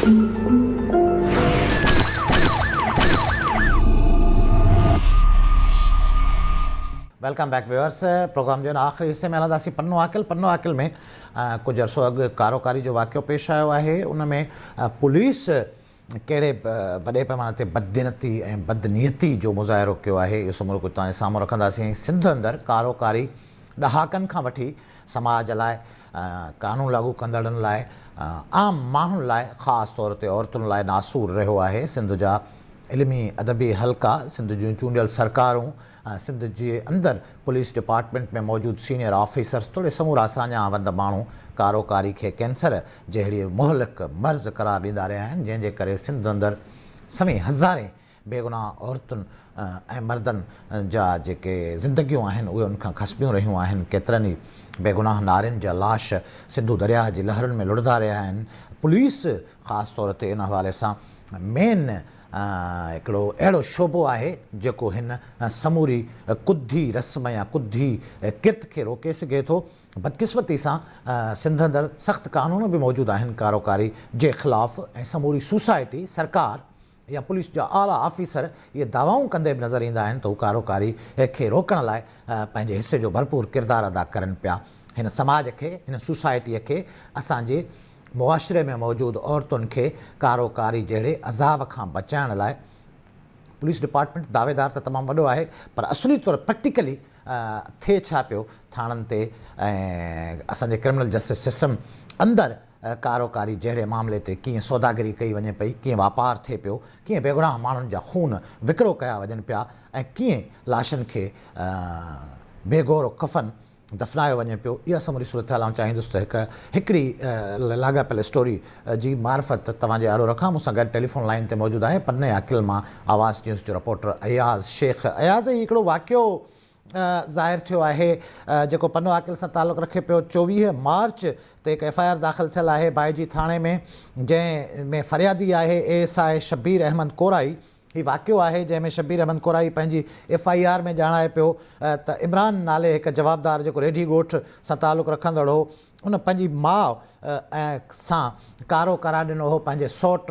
Welcome back viewers programme جي آخري حصي ۾ هلنداسين پنو عاقل پنو عاقل ۾ ڪجهه عرصو اڳ ڪاروڪاري جو واقعو پيش آيو آهي ان ۾ پوليس ڪهڙي وڏي پيماني تي بددينتي ۽ بدنيتي جو مظاهرو ڪيو آهي اهو سمورو ڪجهه توهان جي سامهون رکنداسين ۽ سنڌ اندر ڪاروڪاري ڏهاڪن کان وٺي سماج لاء قانون لاڳو ڪندڙن لاء عام ماڻهن لاء خاص طور تي عورتن لاء ناسور رهيو آهي سنڌ جا علمي ادبي حلقا سنڌ جون چونڊيل سرڪارون سنڌ جي اندر پوليس ڊپارٽمينٽ ۾ موجود سينيئر آفيسرز توڙي سمورا ساڃاهه وند ماڻهو ڪارو ڪاري کي ڪينسر جهڙي مهلڪ مرض قرار ڏيندا رهيا آهن جنهن جي ڪري سنڌ اندر سوين هزارين بيگناهه عورتن ۽ مردن جا جيڪي زندگيون آهن اهي ان کان کسبيون رهيون آهن ڪيترن ئي بيگناهه نارين جا لاش سنڌو درياهه جي لهرن ۾ لڙهندا رهيا آهن پوليس خاص طور تي ان حوالي سان مين هڪڙو اهڙو شعبو آهي جيڪو هن سموري ڪڌي رسم يا ڪڌي ڪرت کي روڪي سگهي ٿو. بدقسمتي سان سنڌ اندر سخت قانون به موجود آهن ڪاروڪاري جي خلاف ۽ سموري سوسائٽي، سرڪار يا پوليس جا اعليٰ آفيسر اهي دعوائون ڪندي به نظر ايندا آهن ته هو ڪاروڪاري کي روڪڻ لاء پنهنجي حصي جو ڀرپور ڪردار ادا ڪرن پيا. هن سماج کي، هن سوسائٽيء کي اسان جي معاشري ۾ موجود عورتن کي ڪارو ڪاري جهڙي عذاب کان بچائڻ لاء پوليس ڊپارٽمينٽ دعويدار ته تمام وڏو آهي پر اصلي طور پريڪٽيڪلي ٿئي ڇا پيو ٿاڻن تي ۽ اسان جي ڪرمنل جسٽس سسٽم اندر ڪارو ڪاري جهڙي معاملي تي ڪيئن سوداگري ڪئي وڃي پئي ڪيئن واپار ٿئي پيو ڪيئن بيگناهه ماڻهن جا خون وڪرو ڪيا وڃن پيا ۽ ڪيئن لاشن کي بي گور و ڪفن دفنايو وڃي پيو، اها سموري صورتحال آئون چاهيندس ته هڪ هڪڙي لاڳاپيل اسٽوري جي معرفت توهان جي آڏو رکان، مون سان گڏ ٽيليفون لائين تي موجود آهي پني عاقل مان آواز نيوز جو رپورٽر اياز شيخ. اياز هي هڪڙو واقعو ظاهر ٿيو آهي جيڪو پنو عاقل سان تعلق رکي پيو، 24 مارچ تي هڪ ايف I R داخل ٿيل آهي بائجي ٿاڻي ۾ جنهن ۾ فريادي آهي A S I Shabbir Ahmed Korai, هي واقعو آهي جنهن ۾ شبير احمد ڪورائي پنهنجي ايف I R ۾ ڄاڻائي پيو ته عمران نالي هڪ جوابدار جيڪو ريڍي ڳوٺ سان تعلق رکندڙ هو ان پنهنجي ماء سان ڪارو قرار ڏنو هو پنهنجي سئوٽ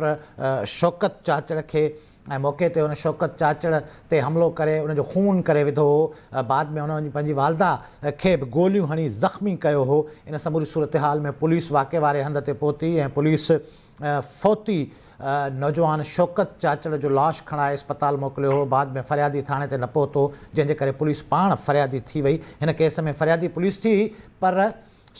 شوڪت چاچڙ کي ۽ موقعي تي ان شوڪت چاچڙ تي حملو ڪري ان جو خون ڪري وڌو هو بعد ۾ ان پنهنجي والده کي به گوليون هڻي زخمي ڪيو هو ان سموري صورتحال ۾ پوليس واقعي واري هنڌ تي پهتي ۽ پوليس فوتي نوجوان شوڪت چاچڙ جو لاش کڻائي اسپتال موڪليو هو، بعد ۾ فريادي ٿاڻي تي نه پهتو، جنهن جي ڪري پوليس پاڻ فريادي ٿي وئي، هن ڪيس ۾ فريادي پوليس ٿي هئي پر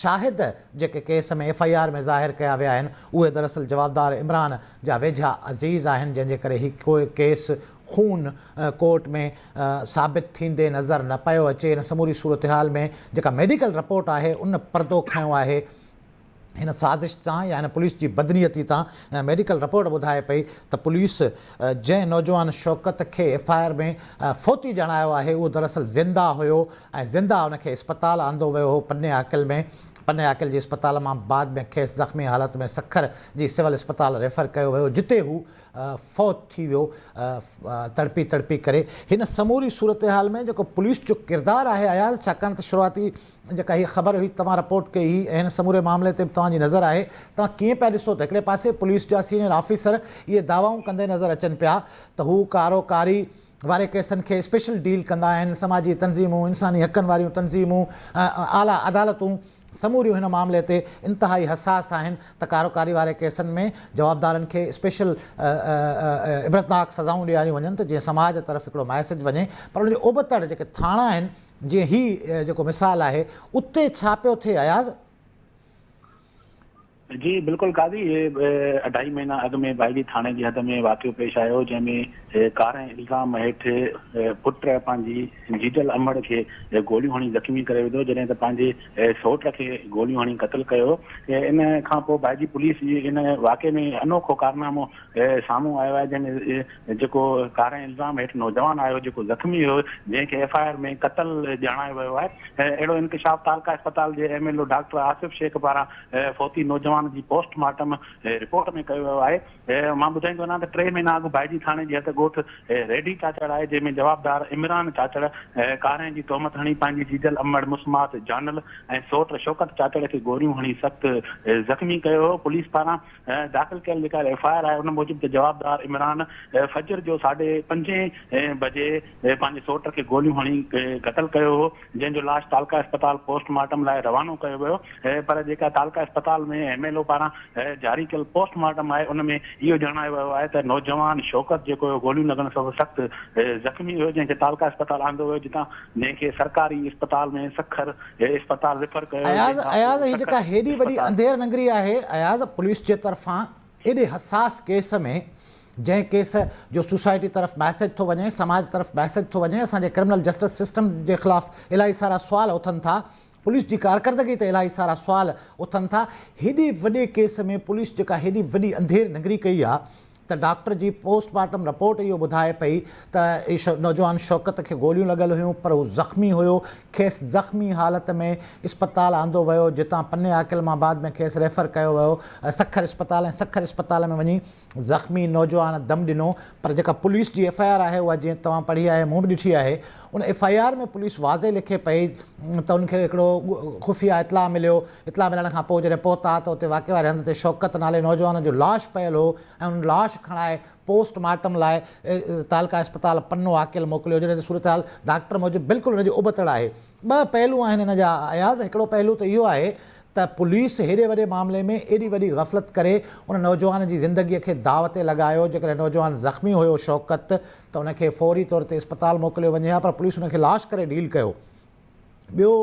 شاهد جيڪي ڪيس ۾ ايف I R ۾ ظاهر ڪيا ويا آهن اهي دراصل جوابدار عمران جا ويجها عزيز آهن، جنهن جي ڪري هي ڪيس خون ڪورٽ ۾ ثابت ٿيندي نظر نه پيو اچي، ان سموري صورتحال ۾ جيڪا ميڊيڪل رپورٽ آهي ان پردو کنيو آهي. هن سازش تان يا هن پوليس جي بدنيتي تان ميڊيڪل رپورٽ ٻڌائي پئي ته پوليس جنهن نوجوان شوڪت کي ايف I R ۾ فوتي ڄاڻايو آهي اهو دراصل زنده هيو ۽ زنده ان کي اسپتال آندو ويو هو پني عاقل ۾ پني عاقل جي اسپتال مان بعد ۾ کيس زخمي حالت ۾ سکر جي سول اسپتال ريفر ڪيو ويو جتي هو فوت ٿي ويو تڙپي تڙپي ڪري هن سموري صورتحال ۾ جيڪو پوليس جو ڪردار آهي اياز ڇاڪاڻ ته شروعاتي جيڪا هيء خبر هئي توهان رپورٽ ڪئي هئي ۽ هن سموري معاملي تي به توهان جي نظر آهي، توهان ڪيئن پيا ڏسو ته هڪڙي پاسي پوليس جا سينيئر آفيسر اهي دعوائون ڪندي نظر اچن پيا ته هو ڪارو ڪاري واري ڪيسن کي اسپيشل ڊيل ڪندا آهن، سماجي تنظيمون، انساني حقن واريون تنظيمون ۽ اعليٰ عدالتون سموريون هن معاملي تي انتهائي حساس آهن ته ڪارو ڪاري واري ڪيسن ۾ جوابدارن کي اسپيشل عبرتناڪ سزائون ڏياريون وڃن ته جيئن سماج طرف هڪڙو ميسيج وڃي پر ان جي ابتڙ جيڪي ٿاڻا آهن جيئن هي جيڪو مثال آهي اتي ڇا پيو ٿئي اياز؟ جي بلڪل قاضي هي اڍائي مهينا اڳ ۾ بائيجي ٿاڻي جي حد ۾ واقعو پيش آيو جنهن ۾ ڪارنهن الزام هيٺ پٽ پنهنجي جيجل امڙ کي گوليون هڻي زخمي ڪري وڌو جڏهن ته پنهنجي سئوٽ کي گوليون هڻي قتل ڪيو ان کان پوء بائيجي پوليس جي ان واقعي ۾ انوکو ڪارنامو سامهون آيو آهي جنهن ۾ جيڪو ڪارنهن الزام هيٺ نوجوان آيو جيڪو زخمي هيو جنهن کي ايف I R ۾ قتل ڄاڻايو ويو آهي اهڙو انڪشاف تعلقه اسپتال جي M L O doctor Asif Shaikh پاران فوتي نوجوان. نوجوان جي پوسٽ مارٽم رپورٽ ۾ ڪيو ويو آهي. مان ٻڌائيندو وڃان ته ٽي مهينا اڳ ڀائيجي ٿاڻي جي حد ڳوٺ ريڍي چاچڙ آهي جنهن ۾ جوابدار عمران چاچڙ ڪارنهن جي تهمت هڻي پنهنجي جيجل امڙ مسمات جانل ۽ سوٽ شوڪت چاچڙ کي گوريون هڻي سخت زخمي ڪيو هو. پوليس پاران داخل ڪيل جيڪا ايف I R آهي ان موجب ته جوابدار عمران فجر جو ساڍي پنجين بجي پنهنجي سوٽ کي گوليون هڻي قتل ڪيو هو، جنهن جو لاش تعلقه اسپتال پوسٽ مارٽم لاء روانو ڪيو ويو پر جيڪا تعلقه اسپتال ۾ ايم ايل او پاران جاري ڪيل پوسٽ مارٽم آهي ان ۾ اهو ڄاڻايو ويو آهي ته نوجوان شوڪت جيڪو هيو گوليون لڳڻ سبب سخت زخمي هيو جنهن کي تعلقه اسپتال آندو ويو جتان جنهن کي سرڪاري اسپتال ۾ سکر اسپتال ريفر ڪيو ويو اياز جنهن کان اياز پوء هي سکر جيڪا هيڏي وڏي اسپتال. انڌير ننگري آهي اياز پوليس جي طرفان ايڏي حساس ڪيس ۾ جنهن ڪيس جو سوسائٽي طرف ميسيج ٿو وڃي، سماج طرف ميسيج ٿو وڃي، اسان جي ڪرمنل جسٽس سسٽم جي خلاف الاهي سارا سوال اٿن ٿا، پوليس جي ڪارڪردگي تي الاهي سارا سوال اٿن ٿا، هيڏي وڏي ڪيس ۾ پوليس جيڪا هيڏي وڏي انڌير ننگري ڪئي آ ته ڊاڪٽر جي پوسٽ مارٽم رپورٽ اهو ٻڌائي پئي ته نوجوان شوڪت کي گوليون لڳل هيون پر هو زخمي هيو، کيس زخمي حالت ۾ اسپتال آندو ويو جتان پني عاقل مان بعد ۾ کيس ريفر ڪيو ويو سکر اسپتال ۽ سکر اسپتال ۾ وڃي زخمي نوجوان دم ڏنو پر جيڪا پوليس جي ايف I R آهي اها جيئن توهان پڙهي آهي مون به ڏٺي آهي ان ايف I R ۾ police واضح لکي پئي ته ان کي هڪڙو خفيه اطلاع مليو اطلاع ملڻ کان پوء جڏهن پهتا ته اتي واقعي واري هنڌ تي شوڪت نالي نوجوان جو لاش پيل هو ۽ ان لاش کڻائي پوسٽ مارٽم لاء تعلقه اسپتال پنو عاقل موڪليو جڏهن ته صورتحال ڊاڪٽر موجب بلڪل ان جي ابتڙ آهي ٻه پهلو آهن ان جا اياز هڪڙو پهلو ته اهو آهي ته پوليس هيڏي وڏي معاملي ۾ ايڏي وڏي غفلت ڪري ان نوجوان جي زندگي کي داء تي لڳايو، جيڪڏهن نوجوان زخمي هيو شوڪت ته ان کي فوري طور تي اسپتال موڪليو وڃي ها پر پوليس ان کي لاش ڪري ڊيل ڪيو. ٻيو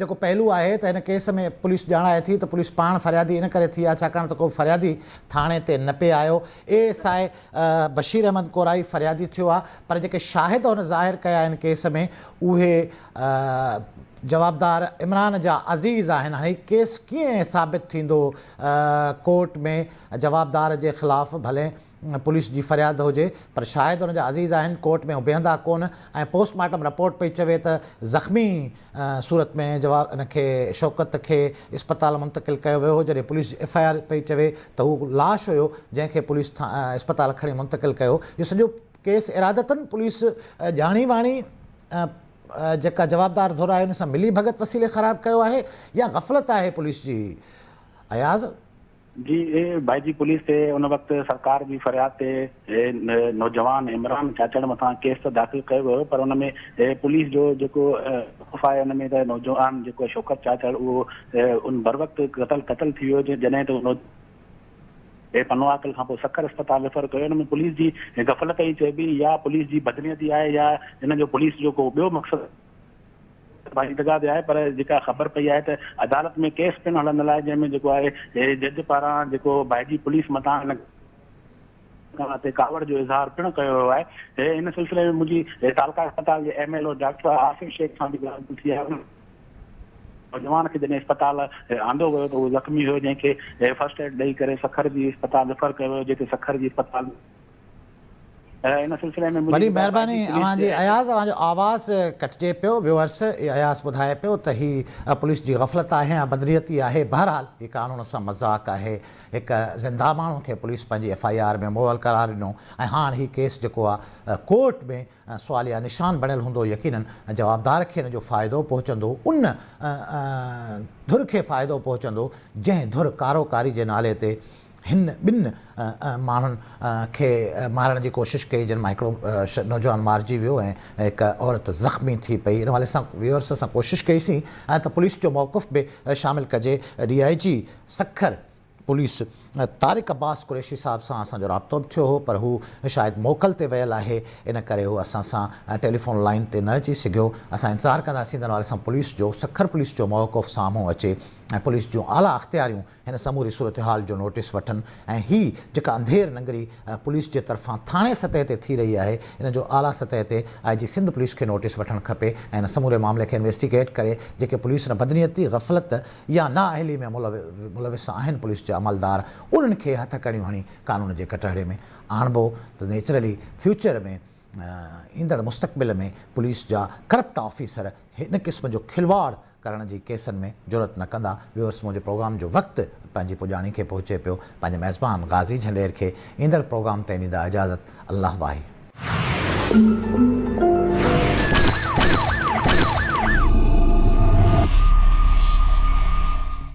جيڪو پهلو آهي ته هن ڪيس ۾ پوليس ڄاڻائي ٿي ته پوليس پاڻ فريادي ان ڪري ٿي آهي ڇاڪاڻ ته ڪو به فريادي ٿاڻي تي نه پئي آيو. اي S I Bashir Ahmed Korai فريادي ٿيو آهي پر جيڪي شاهد هن ظاهر ڪيا آهن ڪيس ۾ اهي جوابدار عمران جا عزيز آهن، هاڻي هي ڪيس ڪيئن ثابت ٿيندو ڪورٽ ۾ جوابدار جي خلاف ڀلي پوليس جي فرياد هجي پر شاهد ان جا عزيز آهن ڪورٽ ۾ هو بيهندا ڪونه ۽ پوسٽ مارٽم رپورٽ پئي چوي ته زخمي صورت ۾ جواب ان کي شوڪت کي اسپتال منتقل ڪيو ويو هو جڏهن پوليس جي ايف I R پئي چوي ته هو لاش هيو جنهن کي پوليس اسپتال کڻي منتقل ڪيو اهو سڄو ڪيس ارادتن پوليس ڄاڻي واڻي جيڪا جوابدار ڌر آهي ان سان ملي ڀڳت وسيلي خراب ڪيو آهي يا غفلت آهي پوليس جي اياز. جي ڀائي جي پوليس تي ان وقت سرڪار جي فرياد تي نوجوان عمران چاچڙ مٿان ڪيس ته داخل ڪيو ويو پر ان ۾ پوليس جو جيڪو موقف آهي ان ۾ ته نوجوان جيڪو شوڪت چاچڙ اهو ان بروقت قتل قتل ٿي ويو جڏهن ته هي پنوعاقل کان پوء سکر اسپتال ريفر ڪيو ان ۾ پوليس جي غفلت ئي چئبي يا پوليس جي بدنيتي آهي يا ان جو پوليس جو ڪو ٻيو مقصد پنهنجي جڳهه تي آهي پر جيڪا خبر پئي آهي ته عدالت ۾ ڪيس پڻ هلندڙ آهي جنهن ۾ جيڪو آهي جج پاران جيڪو ڀائجي پوليس مٿان ان تي ڪاوڙ جو اظهار پڻ ڪيو ويو آهي ان سلسلي ۾ منهنجي تعلقه اسپتال جي M L O doctor Asif Shaikh سان به ڳالهه ٿي آهي. نوجوان کي جڏهن اسپتال آندو ويو ته اهو زخمي هيو جنهن کي فرسٽ ايڊ ڏئي ڪري سکر جي اسپتال ريفر ڪيو ويو جتي سکر جي اسپتال ان سلسلي ۾ وڏي مهرباني اوهان جي اياز اوهان جو آواز ڪٽجي پيو ويوئرس اياز ٻڌائي پيو ته هي پوليس جي غفلت آهي يا بدنيتي آهي بهرحال هي قانون سان مذاق آهي هڪ زنده ماڻهو کي پوليس پنهنجي ايف I R ۾ مئل قرار ڏنو ۽ هاڻ هي ڪيس جيڪو آهي ڪورٽ ۾ سواليه نشان بڻيل هوندو يقينن جوابدار کي ان جو فائدو پهچندو ان ڌر کي فائدو پهچندو جنهن ڌر ڪارو ڪاري جي نالي تي هن ٻن ماڻهن کي مارڻ جي ڪوشش ڪئي جن مان هڪڙو نوجوان مارجي ويو ۽ هڪ عورت زخمي ٿي پئي ان حوالي سان ويورس سان ڪوشش ڪئي سين ته پوليس جو موقف به شامل ڪجي D I G Sukkur police Tariq Abbas Qureshi صاحب سان اسان جو رابطو به ٿيو هو پر هو شايد موڪل تي ويل آهي ان ڪري هو اسان سان ٽيليفون لائين تي نه اچي سگهيو اسان انتظار ڪنداسين ته ان حوالي سان پوليس جو سکر پوليس جو موقف سامهون اچي ۽ پوليس جون اعليٰ اختياريون هن سموري صورتحال جو نوٽيس وٺن ۽ هي جيڪا انڌير ننگري پوليس جي طرفان ٿاڻي سطح تي ٿي رهي آهي ان جو اعليٰ سطح تي آء جي سنڌ پوليس کي نوٽيس وٺڻ کپي ۽ هن سموري معاملي کي انويسٽيگيٽ ڪري جيڪي پوليس ان بدنيتي غفلت يا نااهلي ۾ ملوث آهن پوليس جا عملدار انهن کي هٿ ڪڙيون هڻي قانون جي ڪٽهڙي ۾ آڻبو ته نيچرلي فيوچر ۾ ايندڙ مستقبل ۾ پوليس جا ڪرپٽ آفيسر هن قسم جو کلواڙ ڪرڻ جي ڪيسن ۾ جرئت نه ڪندا. ويورس منهنجي پروگرام جو وقت پنهنجي پڄاڻي کي پهچي پيو. پنهنجي ميزبان غازي جهنڊير کي ايندڙ پروگرام تائين ڏيندا اجازت. الله واهي.